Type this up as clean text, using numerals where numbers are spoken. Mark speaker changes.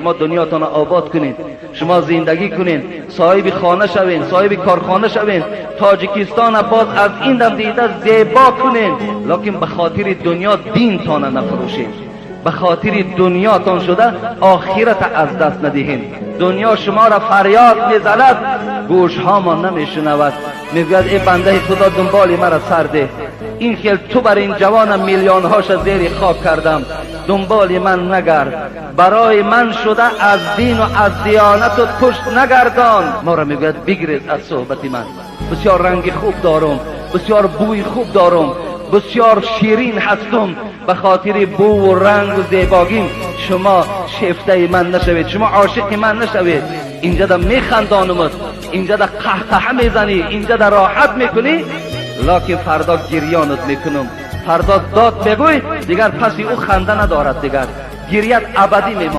Speaker 1: Шумо дунётонро обод кунед, шумо зиндагӣ кунед, соҳиби хона шавед, соҳиби корхона шавед, Тоҷикистона боз аз ин дам дида зебо кунед, лекин ба хотири дунё динтона нафурӯшед, ба хотири дунётон шуда охирата аз даст надиҳед. Дунё шуморо фарёд мезанад, гӯшҳомо намешунавад. Мегӯяд: «Эй бандаи Худо, дунболи маро сар деҳ. Ин хел ту бар ин ҷавонам миллионҳоша зери хок кардам. Дунболи ман нагард, барои ман шуда аз дину аз диёнату пушт нагардон.» Моро мегӯяд: «Бигрез аз суҳбати ман. Бисёр ранги хуб дорум, бисёр бӯи хуб дорум, бисёр ширин ҳастум. Ба хотири бӯву рангу зебогим шумо шефтаи ман нашавед, шумо ошиқи ман нашавед. Инҷада механдонумат, инҷада қаҳқаҳа мезанӣ, инҷада роҳат мекунӣ, лекин фардо гирёнат мекунам. Фардо дод мегӯй, дигар паси ӯ ханда надорад, дигар гирят абадӣ мемонад.»